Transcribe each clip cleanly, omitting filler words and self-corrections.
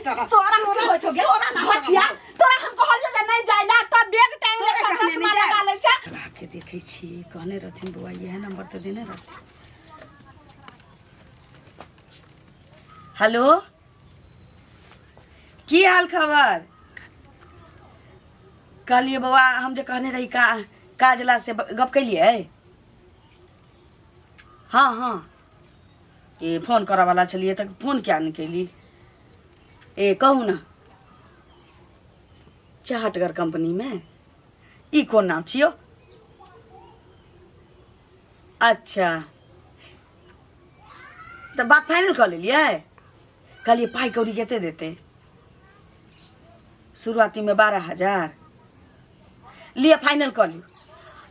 तोरा तोरा की होइ छौ गे भचिया तोरा हम कहलियो जे नहीं जाइला त बैग टांग ले तोरा कहने चश्मा नहि जाय। लगा ले छै। के देखै छी कहने रहथिन बौआ इएह नंबर तऽ देने रहथिन। हेलो की हाल खबर? कहलिए बौआ हम जे कहने रही का काजला से गप कैलियै? हाँ हाँ ए फोन करऽ वाला छलियै तऽ फोन किया नहि कैली? ए कहू ना चाहटगर कंपनी में ई कोन नाम छियौ? अच्छा तऽ बात फाइनल कऽ लेलियै? कहलियै पाइ कौड़ी कते देतै? शुरुआतीमे 12,000 लिअ फाइनल कऽ लियौ।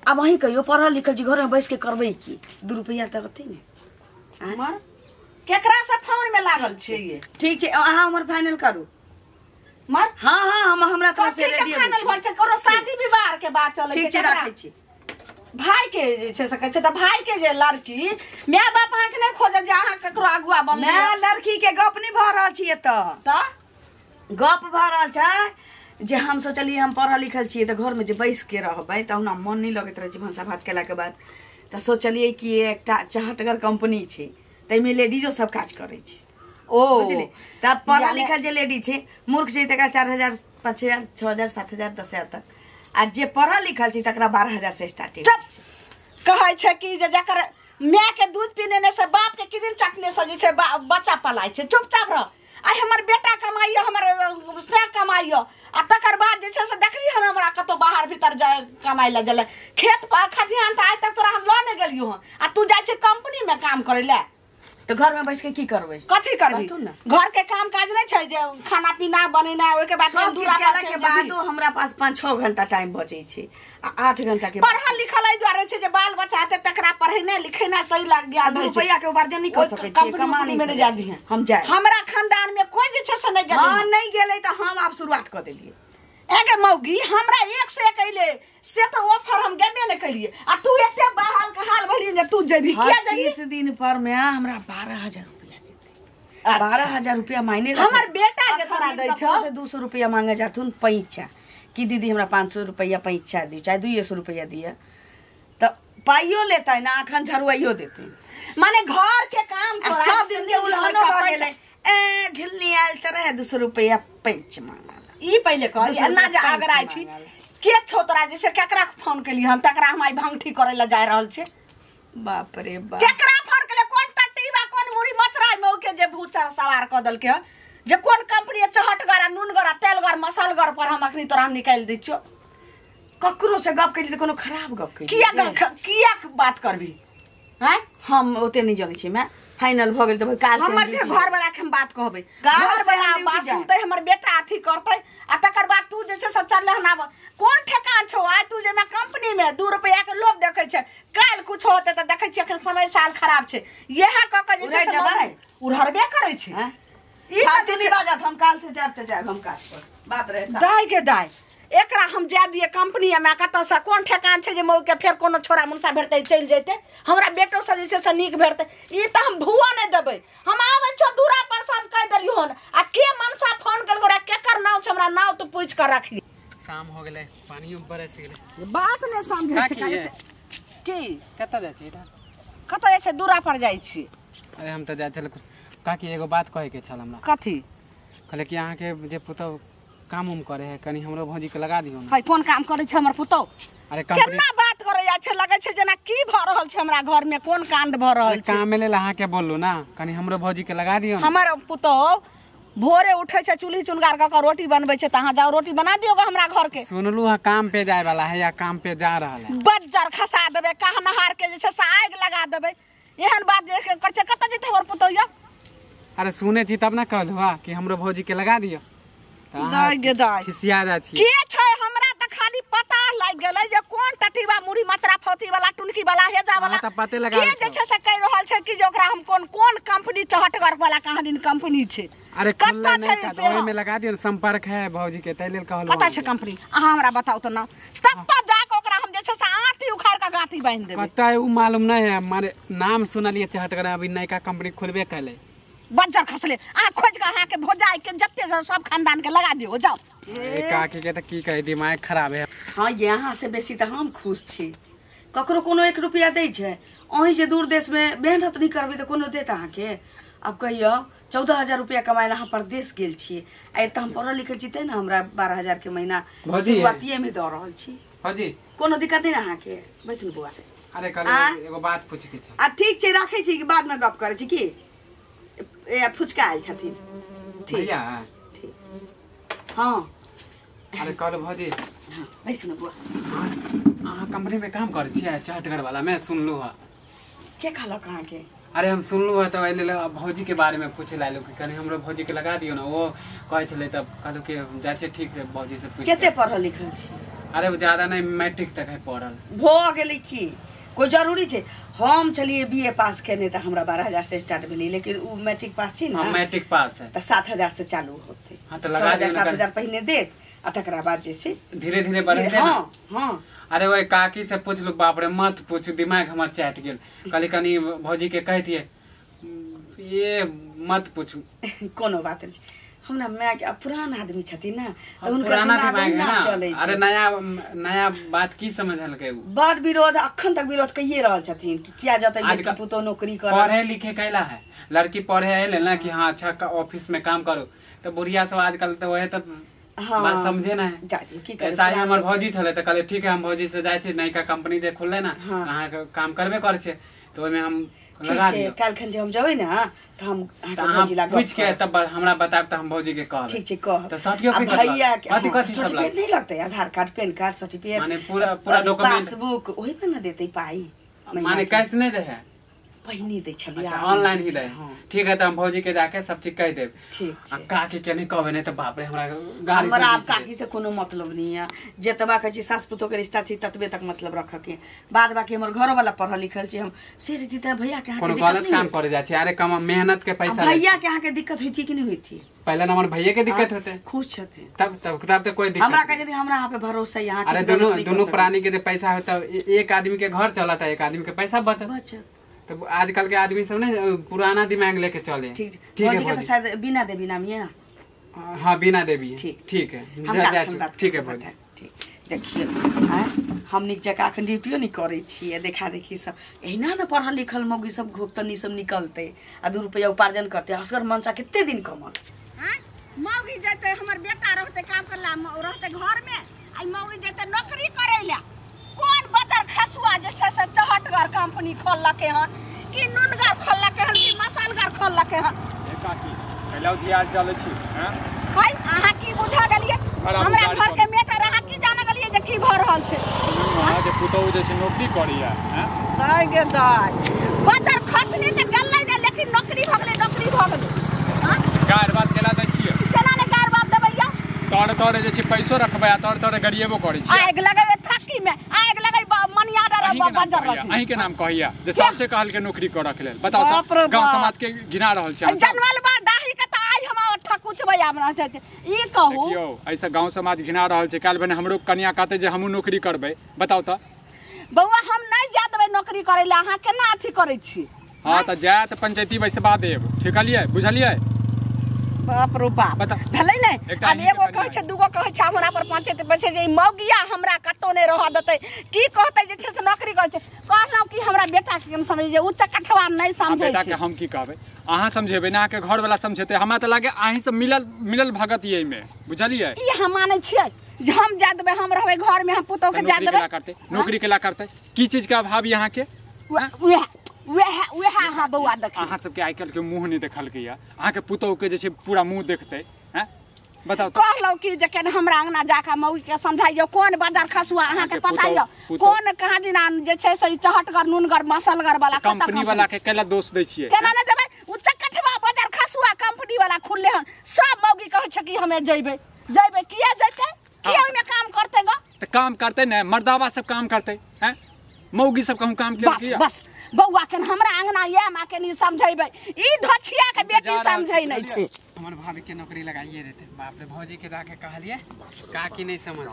आब अहीं कहियौ पढ़ल लिखल छी घरमे बैस के करबै की? 2 रुपैआ तऽ अतै ने। मर केकरा से फोन में लागल छियै? ठीक छै अहाँ हमर फाइनल करू। मर हाँ हाँ हम हमरा तरफ से कथी के रेडी फाइनल भर छै? करो शादी विवाह के बात चलै ठीक छै। छै केकरा? राखै छी। भाई के जे छै से कहै छै तऽ भाई के जे लड़की my बाप अहाँके नहि खोजत जे अहाँ ककरो अगुआ बनलियै। माय लड़की के गप नहि भऽ रहल छी एतऽ, तऽ गप भऽ रहल छै जे हम सोचलियै हम पढ़ल लिखल छियै तऽ घरमे जे बैस के रहबै तऽ हमरा मन नहि लगैत रहै छै भनसा भात केलाके बाद, तऽ सोचलियै कि एकटा चहटगर कंपनी छै ताहिमे लेडीजो सब काज करै छै। ओ बुझलियै? तऽ पढ़ल लिखल जे लेडीज छै मूर्ख छै तकरा 4,000 5,000 6,000 7,000 10,000 तक, आ जे पढ़ल लिखल छै तकरा 12,000 से स्टार्टिंग। चुप कहै छै कि जे जकर my के दूध पीने ने से बाप के किदिन चटने से जे छै बच्चा पलाय छै। चुपचाप रह। आइ हमर बेटा कमाइयो हमर से कमाइयो आ तकर बाद जे छै से देखली हन हमरा कतौ बाहर भीतर जाय कमाइ लए गेलै खेत पर खतिहान तऽ आइ तक तोरा हम लऽ नहि गेलियो हन आ तू जाइ छै कंपनी में काम करै लए। तऽ घरमे बैस के की करबै? कथी करबी? कहतू ने। घर के काम काज नहि छै जे खाना पीना बनेनाइ ओहिके बाद सब फेर किछु दूरा पर केला के चलि जेबही। बादो हमरा पास 5-6 घंटा टाइम बचै छै आ 8 घंटा के बाद। पढ़ल लिखल एहि दुआरे छै जे बाल बच्चा हेतै तकरा पढ़ेनाइ लिखेनाइ ताहि लए आ ज्ञान 2 रहै छै। रुपैआ के उपार्जन नहि कऽ ओहि सकै छियै, कंपनी कमा उम्पनी नहि में नहि सकै जाय छियै। दिहें। हम जायब। हमरा खानदान में कोई जे छै से नहि गेलै। हाँ नहीं गेलै तऽ हम आब शुरुआत कऽ देलियै। एगे मौगी हमरा एक से एक अइले से तऽ ऑफर हम गेबे नहि केलियै आ तू एते बहाल के हाल भेलियै जे तू जेबही हर किया जेबही? 30 दिन पर में हमरा 12,000 रुपया देतै। अच्छा। 12,000 रुपया मायने रखै हमर छै। बेटा जे अखन तोरा दै ककरो छौ। से 200 रुपया मांगे जाथुन पैंचा कि दीदी हमरा 500 रुपया पैंचा दियौ चाहे 200 रुपया दिअ तऽ पाइयो लेतै ना अखन झरुआइयो देतै। माने घर के काम आ तोरा सब दिन के से नहि उलहनो निकलै भऽ छै, गेलै ए झिल्ली आयल तऽ रहै 200 रुपया पैंच मांगल। ई पहिले कह 200 एना जे रुपया आगराइ पैंच छी मांगल। के छौ तोरा जे से केकरा फोन केली हन तकरा हम आइ भंगठी करै लए जा रहल छी। बाप रे बाप। केकरा फोन केले? कोन टट्टी बा कोन मुड़ी मचराइ मऊ के जे भूचा सवार कऽ देलकै हन जे कोन कंपनी चहटगर आ नूनगर आ तेलगर मसलगर पर हम अखनी तोरा हम निकालि दै छियौ। ककरो से गप केली तऽ कोनो खराब गप केली। किया किया बात करबी? हैं? हम ओते नहि जनै छी मैं फाइनल भऽ गेल तऽ काल से हमर हम जे ड्यूटी घर वाला के हम बात कहबै। काल घर से वाला हम ड्यूटी बात जायब। सुनतै हमर बेटा अथी करतै आ तकर बाद तू जे छै से चलले हन आब कोन ठेकान छौ? आइ तू जे कंपनी में 2 रुपया के लोभ देखै छै काल्हि कुछ होतै तऽ देखै छियै अखन समय साल खराब छै इएह कऽ के जे छै से उड़ाइ देबै? उड़हरबे करै छै। हैं? ई तऽ फालतू जे नहि छै- बाजत हम काल से जायब तऽ जायब हम काज पर बात रहे साफ। दाय के दाय एकरा हम जाय दिए कंपनी में कतऽ से कोन ठेकान छै जे मऊ के फेर कोनो छोरा मुनसा भेटतै चलि जेतै हमरा बेटो से जे छै से नीक भेटतै। ई तऽ हम भुआ नहि देबै। हम आबै छौ दूरा पर से हम कहि देलियौ हन आ के मनसा फोन केलको रे केकर नाव छै हमरा नाव तू पूछि कऽ रखी। शाम हो गेलै पानियो बरस गेलै। बात नहि समझै छै का की की कतऽ जाइ छी इधर? कतऽ जाइ छै दूरा पर जाइ छी। अरे हम तऽ जाइ छल काकी एगो बात कहैके छल हमरा। कथी? कहले कि अहाँके जे पुतहु काम उम करे है कनी हमरो भौजी के लगा दियौ ना। है कोन काम करे छै हमर पुतहु? अरे कंपनी केना बात करे जाइ छै लगै छै जेना की भऽ रहल छै हमरा घर में कोन कांड भऽ रहल छै। काम लेल अहाँके बोललू ना कनी हमरो भौजी के लगा दियौ ना। हमर पुतहु भोरे उठै छै चूल्ही चुनगार कऽ कऽ रोटी बनबै छै तऽ अहाँ जाउ रोटी बना दियौ गे हमरा घर के। सुनलू हँ काम पे जाय वाला है या काम पे जा रहल है। बज्जर खसा देबै कहनहार के जे छै से आगि लगा देबै एहन बात जे करै छै कतऽ जेतै हमर पुतहु यौ? अरे सुनै छी तब ना कहलू हँ कि हमरो भौजी के लगा दियौ। दाय गे दाय। खिसिया जाइ छी। के छै हमरा तऽ खाली पता लागि गेलै जे कोन टटीबा मुड़ी मचरा फौती वाला टुनकी वाला हेजा वाला अहाँ तऽ पते लगा के लेतौ। जे छै से कहि रहल छै कि जे ओकरा हम कोन कोन कंपनी चहटगर वाला कहाँ दिन कंपनी छै। अरे कतऽ खुललै छै नहि से तऽ ओहिमे लगा दियौ संपर्क है भौजी के ताहि लेल कहलहुँ। कतऽ छै कंपनी अहाँ हमरा बताउ तऽ ना ततऽ जाकऽ ओकरा हम जे छै से आँती उखाड़ि कऽ गाँती बान्हि देबै। कतऽ है उ मालूम नहि है माने नाम सुनलियै चहटगर अभी नयका कंपनी खुलबे कयलै। बज्जर खसले अहाँ खोज के अहाँ के भोजाई के जते सब खानदान के लगा दियो जाओ। ए काकी के त की कहे दिमाग खराब है। हां यहाँ से बेसी त हम खुश छी। ककरो कोनो 1 रुपया दै छै, अहीं जे दूर देश में मेहनत नहीं करबै त कोनो देत अहाँ के। अब कहियो 14,000 रुपया कमाए ला हम परदेश गेल छी, आ एतऽ हम पढ़ल लिखल छी ते ने हमरा 12,000 के महीना शुरुआतिये में दऽ रहल छी। भौजी कोनो दिक्कत नहीं अहाँ के? बैठ न बौआ। अरे कल एगो बात पूछे के छै। आ ठीक छै राखै छी कि बाद में गप करै छी की? ए फुचका आयल छथिन। ठीक भैया ठीक। हां अरे कल भौजी हां बैठ न बौआ। अहाँ कंपनी में काम करै छियै चहटगर वाला में सुनलु हा? के कहलक अहाँ के? अरे हम सुनलु हा त एहि लेल भौजी के बारे में पूछे ला आयलु कि कनी हमरो भौजी के लगा दियो ना, वो कहै छलै तब कहलु कि जाइ छै ठीक से भौजी से पूछ। कते पढ़ल लिखल छी? अरे वो ज्यादा नहीं मैट्रिक तक है पढ़ल। भऽ गेलै की कोई जरूरी छै? हम छलियै बीए पास केने त हमरा 12,000 से स्टार्ट भेलै, लेकिन उ मैट्रिक पास छी ना। हां मैट्रिक पास है त 7,000 से चालू होते। हां त लगा दियो 7,000 पहिने देत आ तकरा बाद जे छै धीरे धीरे बढ़ेतै। हां हां अरे वही काकी से पूछलू, बाप रे मत पूछू दिमाग हमर चाट गेल। कहली कनी भौजी के कह दिए ये मत पूछू। कोनो बात नहीं, हमरा माय के पुरान आदमी छथिन ना त हुनकर दिमाग ना चलै छै। अरे नया नया बात की समझलकै उ? बड़ विरोध अखन तक विरोध कइए रहल छथिन कि किया जतै बेटी पुतोह नौकरी कर। पढ़े लिखे कैला है लड़की, पढ़े आयल ना कि हां अच्छा ऑफिस में काम करो, त बुढ़िया सब आजकल त वहे त हाँ, बात समझे ना है। की करे ऐसा ही हमर भौजी छलै त कहले ठीक है हम भौजी से जाइ छी नयका कंपनी जे खुललै ना हाँ। अहाँ के काम करबे करै छै त ओइ में हम लगा दियो। काल्हि खन जे हम जेबै ना त हम अहाँ भौजी लग पूछ के तब हमरा बताब त हम भौजी के कहब। ठीक छै कहब। त सर्टिफिकेट भैया के कथि कथि सब सर्टिफिकेट नहीं लगतै? आधार कार्ड पैन कार्ड सर्टिफिकेट माने पूरा पूरा डॉक्यूमेंट पासबुक ओही पर ना देतै पाई, माने कैश नहीं दे है? पहिने दै छलियै ऑनलाइन ही दे। ठीक है त हम भौजी के जाके सब चीज कह देब। ठीक छै। आ काकी के नहीं कहबे नहीं त बाप रे हमरा गाड़ी हमरा आब काकी से कोनो मतलब नहीं है। जतबा कहै छी सास पुतोह के रिश्ता छी ततबे तक मतलब रख के, बाद बाकी हमर घरो वाला पढ़ल लिखल छी हम से रीति त भैया के अहाँ के कोनो दिक्कत गलत नहीं काम करे जाइ छै। अरे कम मेहनत के पैसा भैया के अहाँ के दिक्कत होइती कि नहीं होइती? पहला नंबर भैया के दिक्कत होते खुश छथिन तब तब तब त कोई दिक्कत हमरा कह यदि हमरा अहाँ पे भरोसा है यहाँ अरे दोनों दोनों प्राणी के जे पैसा होता एक आदमी के घर चलता एक आदमी के पैसा बचत बचत। तो आजकल के आदमी सब ने पुराना दिमाग लेके चले। ठीक भौजी के तो शायद बिना देवी नाम है। हाँ बिना देवी। ठीक ठीक है ठीक है भौजी। ठीक देखिए हां हम निक जगह अखन ड्यूटियो नहीं करै छियै, देखा देखी सब एहिना ने पढ़ल लिखल मौगी सब घोपतनी सब निकलते आ 2 रुपया उपार्जन करते। असगर मनसा कते दिन कमल हां मौगी जते हमर बेटा रहते काम करला रहते घर में आ मौगी जते नौकरी करैला। कोन बदर खसुआ जे छै से चहटगर कंपनी खोललकै हन कि नूनगर खोललकै हन कि मसालगर खोललकै हन? ए काकी कैला दियाल चलै छी हां भाई अहाँ की बुझा गेलियै? हमरा घर के मेटर अहाँ की जान गेलियै जे की भ रहल छै? अहाँ के पुतोहु जे छै नौकरी करैया हां दाइ गे दाइ बदर खसनी त गेलै ने लेकिन नौकरी भ गेलै नौकरी भ गेलै। हां गार बात केला दै छियै? केना ने गार बात देबैया? तोड़ तोड़ जे छै पैसो रखबै आ तोड़ तोड़ गरिएबो करै छियै। आग लगेबै थक्की में आग लगै मनिया डर बजर रख। अहीं के नाम कहैया जे सबसे कहल के नौकरी करऽ के लेल बताउ त गांव समाज के घिना रहल छै। जनमल बा डाही के त आइ हम ठकुचबै हमरा छै ई कहू देखियौ ऐसा गांव समाज घिना रहल छै। काल भने हमरो कन्या कहते जे हमहु नौकरी करबै बताउ त बौआ हम नहीं जा देबै नौकरी करै ला अहाँ केना अथी करै छी? हां त जाय त पंचायती बैसबा देब। ठीक कहलियै बुझलियै? बाप रो बाप भेलै ने। आब एगो कहै छै दूगो कहै छै हमरा पर पंचायत बैसे जे मौगिया हमरा कतौ नहि रहऽ देतै की कहतै जे छै से नौकरी करै छै। कहलहुँ कि हमरा बेटा के हम समझ जे उ चकठवा नहीं समझै बेटा के हम की कहबै? अहाँ समझेबै ना अहाँके घर वाला समझेतै। हमरा त लागे अहीं सब मिलल मिलल भगत ये में बुझलियै? ई हम मानै छियै जे हम जा देबै हम रहबै घर में हम पुतोह के जा देबै नौकरी केला करतै। की चीज के अभाव यहाँ के? वएह वएह वएह अहाँ बौआ देखियौ अहाँ सबके आइ काल्हि के मुँह नहि देखलकै या अहाँ के पुतोह के जे छै पूरा मुँह देखतै हैं बताउ त। कहलहुँ कि जे केना हमरा अंगना जाके मौगी के समझाइयो कोन बाजार खसुआ अहाँ के पता यऽ कोन कहाँ दिना जे छै से चहटगर नूनगर मसलगर वाला कंपनी वाला के केला दोष दै छियै? केना नहि देबै? उ चकठवा बाजार खसुआ कंपनी वाला खुलले हन सब मौगी कहै छै कि हमे जइबै जइबै किया जइतै किया ओहिमे काम करतै ग? त काम करतै ने मर्दावा सब काम करतै हैं मौगी सब कहूँ काम के? बस बौआ के हमरा अंगना ये मां के नहीं समझेबै ई धोछिया के बेटी समझै नहीं छै। हमर भाभी के नौकरी लगाइए देते। बाप रे भौजी के जाके कहलिए काकी नहीं समझ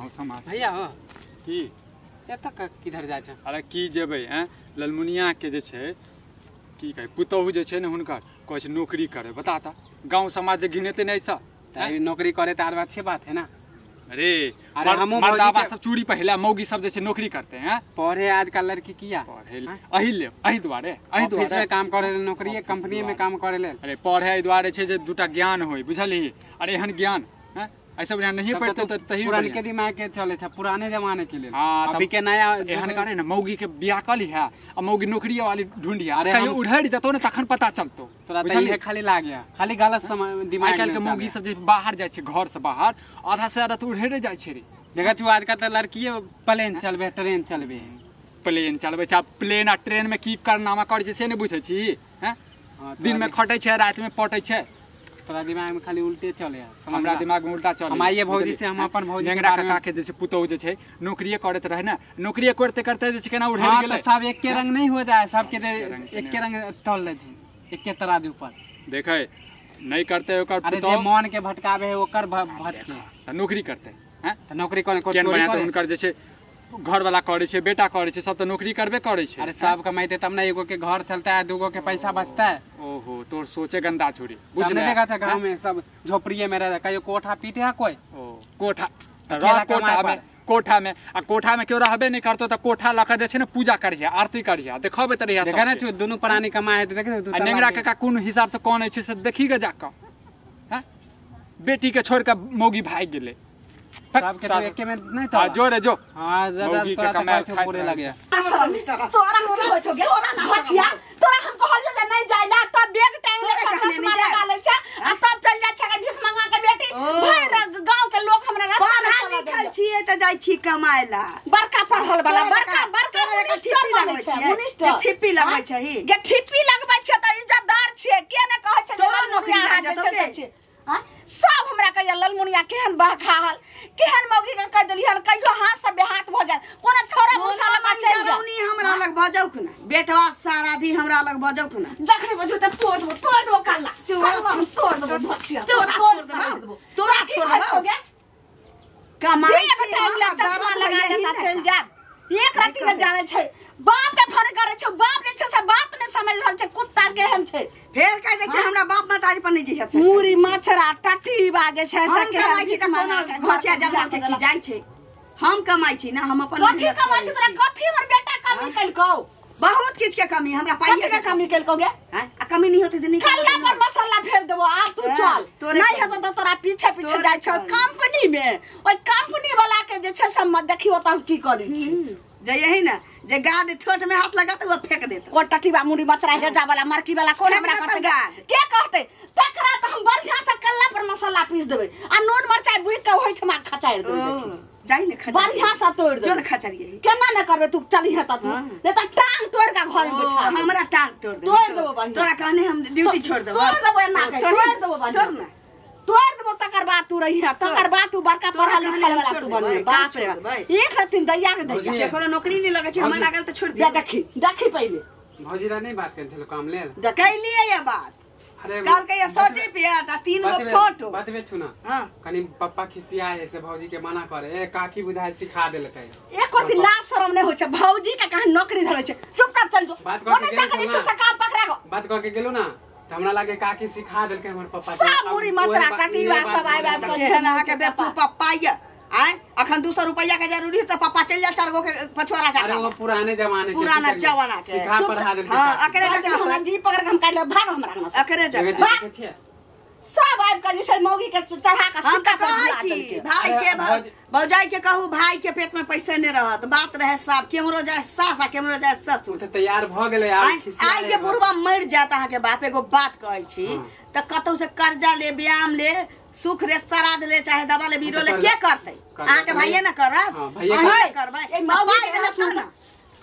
भैया हो की एतऽ किधर जाइ छै? अरे की जेबै हैं ललमुनिया के जे छै की कहै पुतोहु जे छै ने हुनकर कहै छै नौकरी करे बताता गांव समाज जे घिनेते नहीं सब त नौकरी करे त आर अच्छी बात है ना। अरे अरे हमहु मर्दाबा सब चूड़ी पहिला मौगी सब जैसे नौकरी करते हैं पढ़े आजकल लड़की किया पढ़े अही ले अही दुआरे अही दुआरे ऑफिस में काम करे ले नौकरी कंपनी में काम करे ले। अरे पढ़े अही दुआरे छै जे दूटा ज्ञान होय बुझलही। अरे एहन ज्ञान हैं ऐसा बढ़िया नहीं पढ़ते त तही पुराने के दिमाग के चले छै पुराने जमाने के लिए। अभी के नया एहन करे ना मौगी के बियाह क लिहा आ मौगी नौकरी वाली ढूंढिया कहियो उधड़ जतो ने तखन पता चलतो। तोरा त इहे खाली लाग्या खाली गलत समय दिमाग। आइ काल्हि के मौगी सब जे बाहर जाइ छै घर से बाहर आधा से आधा त उधड़े जाइ छै रे। देखै छु आजकल त लड़की प्लेन चलबे ट्रेन चलबे प्लेन चलबे छै। प्लेन आ ट्रेन में की कारनामा करै छै से नै बुझै छी हैं। दिन में खटै छै रात में पटै छै। तोरा दिमाग में खाली उल्टे चले हमरा दिमाग में उल्टा चले। हम आइए भौजी से हम अपन भौजी नेंगरा काका के जे छै पुतोह जे छै नौकरिये करैत रहे ना नौकरिये करते करते जे छै केना उड़े गेलै। हां त सब एके रंग नहीं हो जाए सबके जे एके रंग तोल ले छै एके तराजू पर देखै नहीं करते ओकर पुतोह। अरे जे मन के भटकावे है ओकर भटके त नौकरी करते हैं त नौकरी कोन को चोरी करे हुनकर जे छै घर वाला करै छै बेटा करै छै सब त नौकरी करबे करै छै। अरे सब कमाइते तब ना एगो के घर चलता है दूगो के पैसा बचता है। ओहो तोर सोचे गंदा छोरी बुझ नहीं देखा था गांव में सब झोपड़िए में रह कहियो कोठा पीटे है कोई ओ कोठा रह कोठा में आ कोठा में केओ रहबे नहीं करतो त कोठा लक जे छै ने पूजा करिहे आरती करिहे देखबे त रहिया देखा ना छु दुनु प्राणी कमाए है देख आ नेंगरा काका कोन हिसाब से कोन छै से देखी के जाक हैं बेटी के छोड़ के मौगी भाग गेलै सबके तो एके में नहीं था। जो रे जो हां ज्यादा तोरा त पूरे लगे तोरा की होय छौ गे भचिया तोरा हम कहलियो जे नहीं जाइला तब बैग टांग ले चश्मा लगा ले छै आ तब चल जा छै भीख मंगा के बेटी भरि गांव के लोग हमरा रास्ता में पढ़ल लिखल छियै त जाइ छी कमाइला बड़का पढ़ल वाला बड़का बड़का मिनिस्टर लगै छै मिनिस्टर ठिप्पी लगै छै गे ठिप्पी लगबै छै त इज्जतदार छियै के ने कहै छै तोरा नौकरी लाग जतौ के सब हमरा कहिया ललमुनिया केहन बहखाहल केहन मौगी के कह देलिहन कहियो हाथ से बेहाथ भ जाय कोना छोरा मुसा लगा चल जा हमरा लग भजौक ना बेटवा सारा दी हमरा लग भजौक ना जखनी बजू त तोड़ दो तोड़ दो काला तोड़ तोड़ दो भचिया तोरा छोड़ दो तोरा छोड़ दो कमाई एक टाइम ला चश्मा लगा लेता चल जा एक राति न जाने छै बाप के फोन करे छै बाप जे छै से बात नै समझ रहल छै कुत्ता केहन छै फेर कह दै छै हमरा बाप महतारी पर नहीं जइहे मुरी मछरा टटी बाजे छै हम कमाइ छी त कोनो घचिया जमा के की जाइ छै हम कमाइ छी ना हम अपन कथी कमाइ छी तोरा कथी हमर बेटा कमी केलकौ बहुत किछ के कमी हमरा पाई के कमी केलकौ गे हैं आ कमी नहीं होते त नहीं कल्ला पर मसाला फेर देबो आब तू चल नहीं हेतो त तोरा पीछे पीछे जाइ छौ कंपनी में ओइ कंपनी वाला के जे छै से मत देखियो त हम की करै छी जे यही ना जे गाद ठोट में हाथ लगा तो वो फेंक देत कोन टटीबा मुड़ी मचरा हेजा वाला मरकी वाला कोन हमरा करते के कहते तकरा त हम बढ़िया से कल्ला पर मसाला पीस देबै आ नून मरचाई बुइक के ओहि ठमा खचाइर देबै जाई ने खचाइर बढ़िया से तोड़ देबै जोर खचारिए केना न करबै तू चलिहे त तू नै त टांग तोड़ के घर में बैठा हमरा टांग तोड़ दे तोड़ देबो बढ़िया तोरा कहने हम ड्यूटी छोड़ देबो तोड़ देबो ना के तोड़ देबो बढ़िया तोड़ ना तोड़ देबो तकर बाद तू रहिहे तकर बाद तू बड़का पढ़ल लिखल वाला तू बनबे बाप रे एक रतिन दैया के दैया केकरो नौकरी नहीं लगै छै हमरा लागल त छोड़ दे देखी देखी पहिले भौजी रा नहीं बात करै छलो काम लेल कैलिए ये बात अरे काल के ये सर्टिफिकेट आ 3 गो फोटो बतबे छु ना हां कनी पप्पा खिसिया है से भौजी के मना करे ए काकी बुझाय सिखा देलकै एको दिन लाज शरम नहीं होय छै भौजी के कहाँ नौकरी धरै छै चुपचाप चल जो बात कह के छै से काम पकड़ा गो बात कह के गेलो ना त हमरा लागे काकी सिखा देलकै हमर पप्पा सब मुरी मचरा टटीवा सब आबि आबि के अहाँ के बेवकूफ पप्पा ये आय अखन 200 रुपया के जरूरी त पप्पा चल जा 4 गो के पछुआरा जा अरे वो पुराने जमाने के पुराना जमाना के सिखा पढ़ा देलकै हां अकरे जका हमरा जी पकड़ के हम काट ले भाग हमरा अंगना से अकरे जका सब आबि के जैसे मौगी के चढ़ा के हम त कहै छी भाई के भौजाई के कहू भाई के पेट में पैसा नहीं रहत बात रहे साफ केमरो जाए सास आ केमरो जाए ससुर त तैयार भ गेलै आब आइ के बुढ़वा मर जात अहाँ के बाप एगो बात कहै छी त कतौ से कर्जा ले ब्याम ले सुख रे श्राद्ध ले चाहे दवा ले बीरो ले के करतै अहाँ के भाइये न करब अहाँ करबै मौगी रहत ना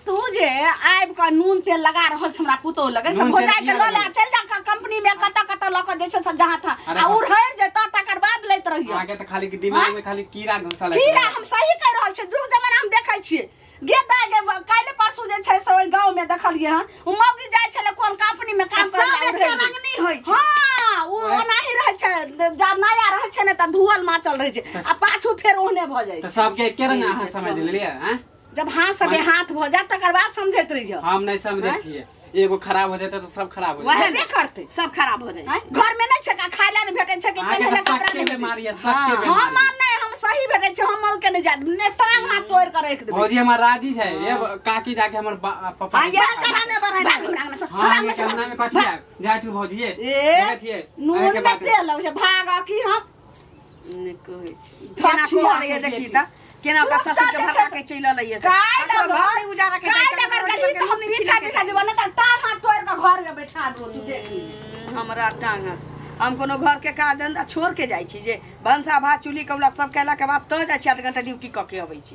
तू जे आबि के नून तेल लगा रहल छ हमरा पुतोह लगे से भौजाई के ल ले चल जा कंपनी में कत कत ल के जे छै से जहां था आ उड़हर जेता तकर बाद लैत रहियो आगे त खाली के दिमाग में खाली कीड़ा घुसल है कीड़ा हम सही कह रहल छी जुग जमाना हम देखै छियै गे दाइ गे काल्हि परसू जे छै से ओहि गांव में देखलियै हन उ मौगी जाइ छलै कोन कंपनी में काम करे सब एक रंग नहीं होइ छै हां उ ओनाही रहै छै जा नया रहै छै ने त धुअल माचल रहै छै आ पाछू फेर ओहने भ जाइ त सबके एके रंग अहाँ समझ लेलियै हैं जब हाथ से हाथ भ जात तकर बाद समझैत रहियो हम नहीं समझै छियै एगो खराब हो जेतै तऽ सब खराब हो वएह जेतै। हेबे करतै। सब खराब हो जाइ आँय? घर में नहीं छै का खाय ला नहीं भेटै छै कि अहाँके पहले तऽ कपड़ा सबके नहीं भेटै। बीमारी है, सबके हम बीमारी। मान नहीं, हम सही भेटै छै, हम मल के नहीं जात ने टांग हाथ तोड़ के रख देबै। भौजी हमर राजी छै, ये काकी जाके हमर पापा हाँ, ये चढ़ाने बढ़ाने। भाग हमरा अंगना से, हाँ, हमरा अंगना ये से अंगना में कथी आएब? जाइ छी भौजी, ये। ए, देखै छियै? नून अहाँके में बात- तेल लगै छै, भाग की हम नहि कहै छी। केना छिया कहल ये के देखी बेटी। तऽ केना ओकरा ससुर के चुपचाप भगा के चलि अलै काय ककरो लगल? घर नहि उजारा के काय जाइ छै, लगल ककरो कही रोटी तऽ हम नहि पीछा छिलके पीछा जेबो, नहि तऽ टांग हाथ तोड़ के घर में बैठा देबो, तू देखी। हमरा टांग हाथ हम कोनो घर के काज धंधा छोड़ के जाइ छी जे भनसा भात चूल्ही कौला सब केला के बाद तो जाइ छी 8 घंटा ड्यूटी कऽ के अबै छी।